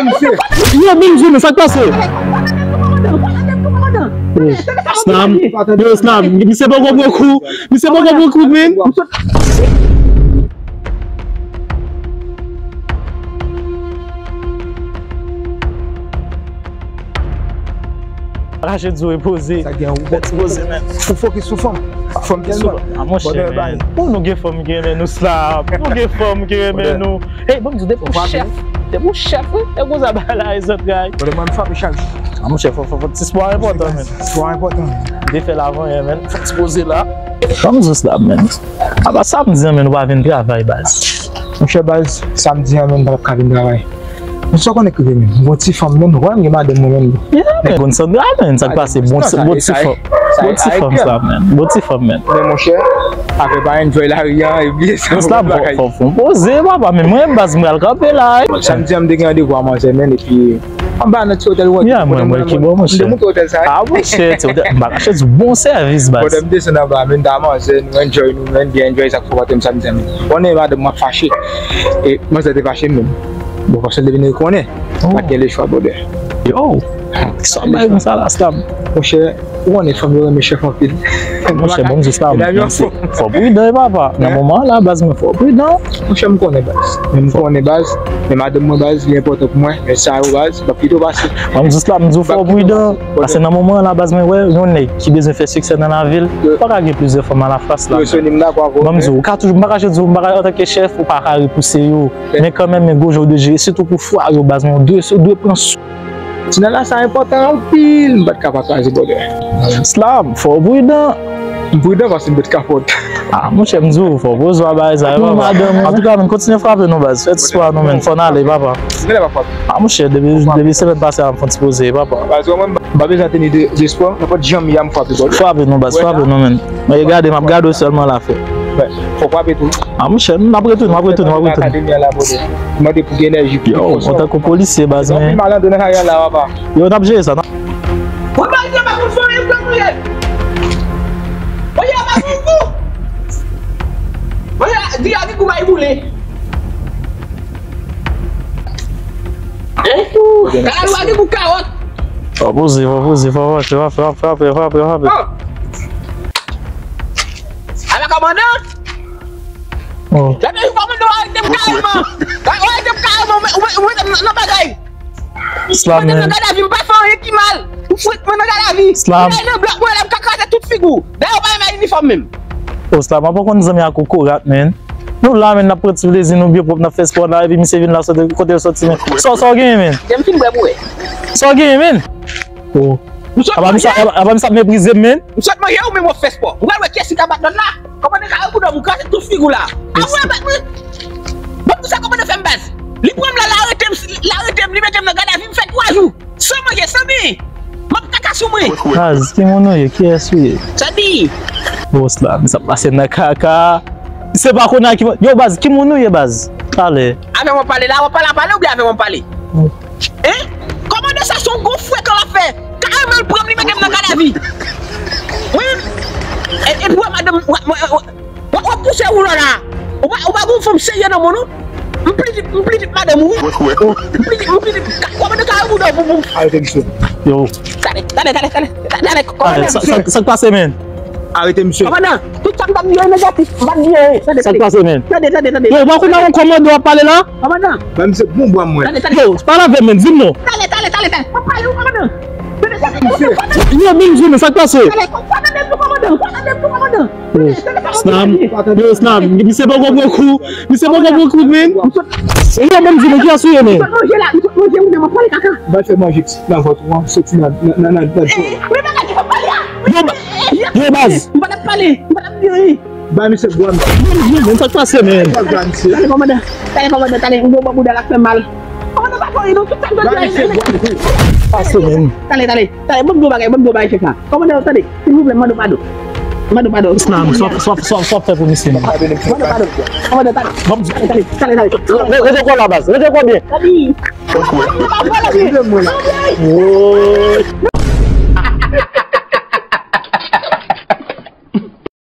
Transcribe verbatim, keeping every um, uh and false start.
Yo, Benzo, men sa k pase? Slam, yo, Slam, misye poko pran kou, misye poko pran kou, men. Rache di w repoze. Sa gen ou fè ti poze, men. Ou fokis sou fanm. Fanm tèlman. A, monchè, men. Ou nou gen fanm ki renmen nou, Slam. Nou gen fanm ki renmen nou. Ey, ban m di w, depi w chèf, depi w chèf, wi, e konsa bagay la e zantray. Bòdè, mwen, m frape chak jou. A, monchè, fò, fò, fò, ti spò enpòtan, men. Ti spò enpòtan. Defè l avan yè, men. Fò ti poze la. Ban m di w, Slam, men. Apa samdi an, men, ou pa vin travay, baz. Monchè, baz, samdi an, men, m pa t ap ka vin travay. Men sa w konnen k rive, men. M gon ti fanm, men, ou wè m gen madanm mwen, men. Yeah, men, bon Sandra, men, sa k pase, bon, bon ti fanm. Bon ti fanm sa, men. Bon ti fanm, men. Men monchè, afè pa enjoy lari a, e bliye sa. Bon, Slam, fò, fò, fò poze, papa, men mwen, baz, m pral kanpe la. Samdi an, m te gen randevou a manzè, men, epi anba nan ti otèl, wè. Ya, mwen, mwen ki bon, monchè. M te monte otèl sa. A, monchè, ti otèl, m pa kache di w, bon sèvis, baz. Pandan m desann anba, men, ta manzè, nou enjoy, nou, men, byen enjoy, sa k fè pote m samdi an, men. Konnen madanm mwen fache. E manzè te fache, men. Bon, paske l te vin konnen. Pa gen lechwa, brother. Yo, sa bay konsa la, Slam. Monchè, ou konnen fanm yo renmen chèf anpil. Monchè, bon, jis la, men se, fò pridan, wi, papa. Nan moman an la, baz, mwen fò pridan. Monchè, m konnen, baz. Men m konnen, baz. Men madanm mwen, baz, li enpòtan pou mwen. Men sa yo, baz, m ap kite w pase. Mwen, jis la, m di w fò pridan. Paske nan moman an la, baz, mwen wè yon nèg ki bezwen fè siksè nan lavi l, pa ka gen plizyè fanm alafwa, Slam. Ban m di w, ou ka toujou, m pa ka jis di w, m pa ka, antanke chèf, ou pa ka repouse yo. Men kanmenm, men gwo jan w dwe jere, sitou pou fwa yo, baz, men w dwe, w dwe pran swen. Ti nana sa enpòtan anpil, m pa t ka pa kraze, brother. Slam, fò w pridan. M pridan paske m pèt kapòt. A, monchè, m di w, fò w poze w a bagay sa yo, papa. Antouka, men kontinye frape nou, baz. Fè ti spò a nou, men. Fò n ale, papa. A, monchè, depi, depi semèn pase a, m fè yon ti poze, papa. Baz, mwen, m pa bezwen teni de, de spò. Nenpòt jan m ye a, m frape, brother. Frape nou, baz, frape nou, men. Mwen gade, m ap gade w sèlman la, frè. Fò w frape tou. A, monchè, m ap retounen, m ap retounen, m ap retounen. Akademi a la, brother. Mande pou gen enèji, pou gen fòs. Yo, antanke polisye, baz, men. Anpil malande nan kay la, papa. Yo, n ap jere sa, non? Ou pa gen pa konn fè anyen, pran pou ye. Oye, pa pou kou. Oye, di a di kou bay boule. Hein? Kalalou a di kou kawòt. Fò poze, fò poze, fò poze, fò frape, fò frape, fò frape, fò frape. Ala kòmandan. Gade kòmandan, arete m kareman. Arete m kareman, ou met m nan bagay. Slam, man. Nan gadavi, m pa fè anyen ki mal. Ou fout mwen nan gadavi. Slam. Ou nan blòk mwen la, m ka kraze tout figi w. Dayè, ou pa menm ak inifòm menm. O, Slam, ou pa konn zanmi a kokorat, man. Nou la, man, n ap pran ti plezi nou byen pwòp, n ap fè spò la, epi misye vin la, sòti kote l sòti, man. Sa, sa w genyen, man? Jan m fin bwè pou wè. Sa w genyen, man? O. Apa misye ap meprize m, man? M sot manje, ou menm w ap fè spò. M pral wè kiyès ki ka bat lòt la. Kòmandan ka repoud w, m kraze tout figi w la. Apre bat mwen. Bon, pou sa kòmandan fè m, baz. Li pran m la, l arete m, l arete m, li mete m nan gadavi, m fè twa jou. San manje, san byen. M ap kaka sou mwen. Baz, ki moun ou ye? Kiyès ou ye? Sa di? Bòs la, misye ap pase nan kaka. Se pa kounye a ki moun. Yo, baz, ki moun ou ye, baz? Talè. Avè mwen pale la, w ap pale a pale oubyen avè mwen pale? Hein? Kòmandan sa se yon gwo frekan l ap fè. Kareman l pran m, li mete m nan gadavi. Wi. E, epi w wè madanm, w, w, w, w, w ap pouse woulò la. Ou pa, ou pa gon fanm serye nan mond ou. M pli vit, m pli vit madanm ou, wi. M pli vit, m pli vit. Kòmandan ka repoud w pou, pou. Arete misye. Yo. Talè, talè, talè, talè. Talè, kòmandan. Sa, sa, sa k pase, man? Arete misye. Kòmandan, tout sa m t ap di yo negatif, m pa t di anyen. Tande, tande. Sa k pase, man? Tande, tande, tande. Yo, ou pa konn nan yon kòmandan w ap pale la? Kòmandan. Ban misye bon bwa mwen. Tande, tande. Yo, pale avè m, man, di m non. Tande, tande, tande, tande. M ap pale wi, kòmandan. Tande, tande, tande. Yo, ban m di w, man, sa k pase? Tande, kòmandan, tande, kòmandan. Tande, tande, kòmandan. Yo, Slam, yo, Slam, misye poko pran kou, misye poko pran kou, man. Yo, ban m di w, man, kiyès ou ye, man? M sot manje la, m sot manje, ou menm w ap pale kaka. Ba fè manje ti nan vant ou an, soti nan, nan, nan, nan, nan. Eh, men bagay ki fè m pale a. Yo, ba, yo, baz. M pa t ap pale, m pa t ap di anyen. Ba misye bwa m. Yo, men sa k pase, man? Talè, kòmandan, talè, kòmandan, talè, m gon bò bouda la k fè m mal. Kòmandan pa fè anyen non, tout sa m t ap di a. Ba misye bwa m. Pase, man. Talè, talè. Talè, ban m di w bagay, ban m di w bagay, chèf la. Kòmandan, tande, silvouplè, m mande w padon. M mande w padon. Slam, sa w, sa w, sa w, sa w fè pou misye, man? Mande w padon. Kòmandan, talè. Ban m di. Talè, talè, talè, talè. Re-, rete kò la, baz. Rete kò byen. Tande. Kòmandan, pa pale byen. Woy.